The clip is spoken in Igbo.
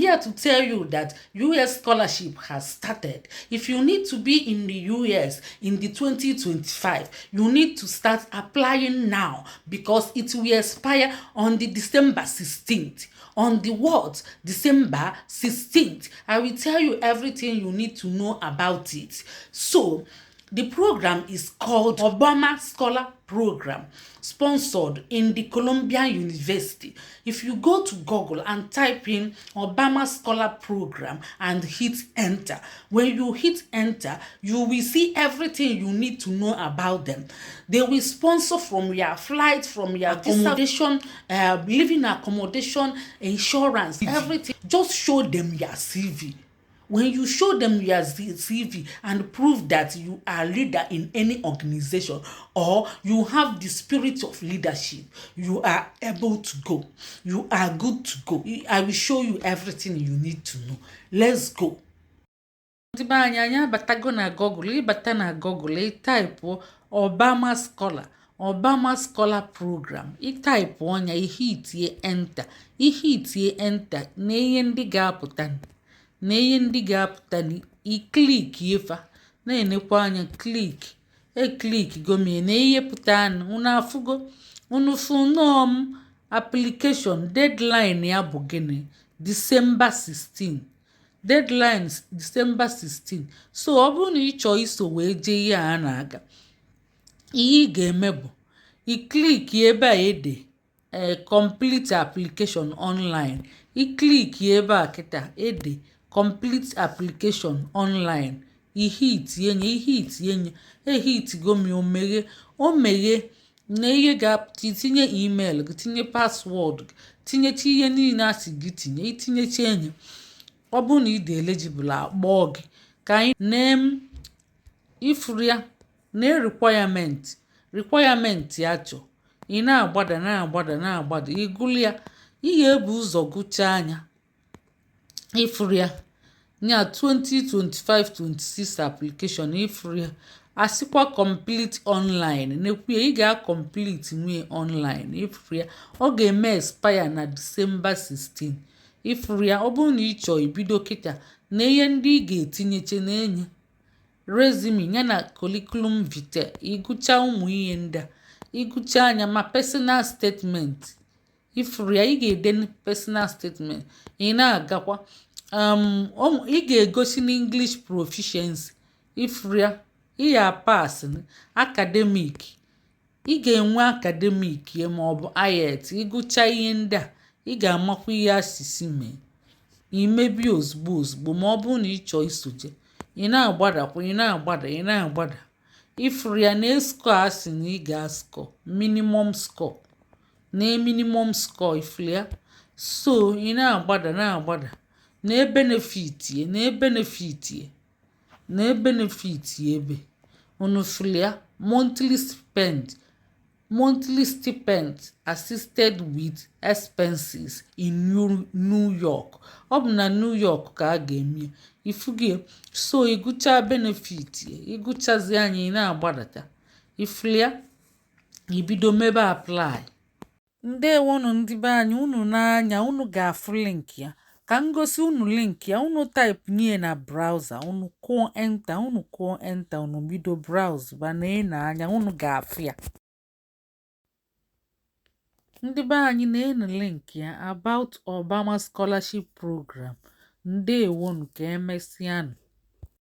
Here to tell you that US scholarship has started. If you need to be in the US in the 2025, you need to start applying now because it will expire on the December 16th. On the what? December 16th. I will tell you everything you need to know about it. So, the program is called Obama Scholar Program, sponsored in the Columbia University. If you go to Google and type in Obama Scholar Program and hit enter, when you hit enter, you will see everything you need to know about them. They will sponsor from your flight, from your accommodation, living accommodation, insurance, everything. Just show them your CV. When you show them your CV and prove that you are leader in any organization or you have the spirit of leadership, you are able to go. You are good to go. I will show you everything you need to know. Let's go. Ndị be anyị, anyị abatago na Google. Ịbata na Google, ịtype Obama Scholar, Obama Scholar Program. Ịtype ọnya ihe, itie enter. Ihe itie enter na ihe ndị ga-apụta, na ihe ndị ga-apụta, iclick fa na-enekwa anya. Click, eclick gomie na ihe pụta anụ. Unu afụgo, unu fụ nọọ m application deadline ya bụ gịnị? December 16 deadline, December 16. So ọ bụrụ na ị chọọ iso wee jee ihe a na-aga, ihe ị ga-eme bụ iclick ebe a ede ee "complete application online". Iclick ebe a kịta ede "complete application online", ihe itinye, ihe itinye, ehitigo m. O meghe, o meghe na ihe ga-apụta. Itinye email gị, tinye password gị, tinyecha ihe niile a sị gị tinye. Itinyecha enye, ọ bụrụ na ị dị eligible, akpọọ gị ka anyị name ifuru ya na requirement, requirement ya chọ. Ị na-agbada, na-agbada, na-agbada, ịgụlụ ya. Ị ga-ebu ụzọ gụchaa anya. Ifuru ya nya 2025-26 application. Ifuru ya asịkwa "complete online". Nekwu ya, ị ga-complete nwee online. Ifuru ya, ọ ga-eme expire na December 16. Ifuru ya, ọ bụrụ na ị chọọ ibido kịta, na ihe ndị ị ga-etinyeche na-enye resume ya na curriculum vitae. Ịgụcha ụmụ ihe ndị a, ịgụcha anya ma personal statement. Ifuru ya, ị ga-ede personal statement. Ị na-agakwa, ị ga-egosi n'English proficiency. Ifuru ya, ị ya pass academic, ị ga-enwe academic ya ma ọ bụ IELTS. Ịgụcha ihe ndị a, ị ga-amakwa ihe asịsị mee imebi ozugbo ozugbo. Ma ọ bụrụ na ị chọọ isoje, ị na-agbadakwa, ị na-agbada, ị na-agbada. Ifuru ya na score, asị na ị ga-score minimum score, na minimum score. Ifuru ya, so ị na-agbada, na-agbada na benefit ya, na benefit ya, na benefit ya. Ebe unu furu ya, monthly spend, monthly stipend assisted with expenses in New York. Ọ bụ na New York ka a ga-eme ifugie. So ịgụcha benefit ya, ịgụchazi anya, ị na-agbadata. Ifuru ya, ibido mebe apply. Ndewonu ndị be anyị. Unu n'anya, unu ga-afụ link ya. Ka m gosi unu link ya. Unu type nye na browser, unu kụọ enter, unu kụọ enter, unu bido browse ba na anya, unu ga-afụ ya. Ndị be anyị, na-enu link ya, about Obama Scholarship Program. Ndewonu, ka emesịanụ.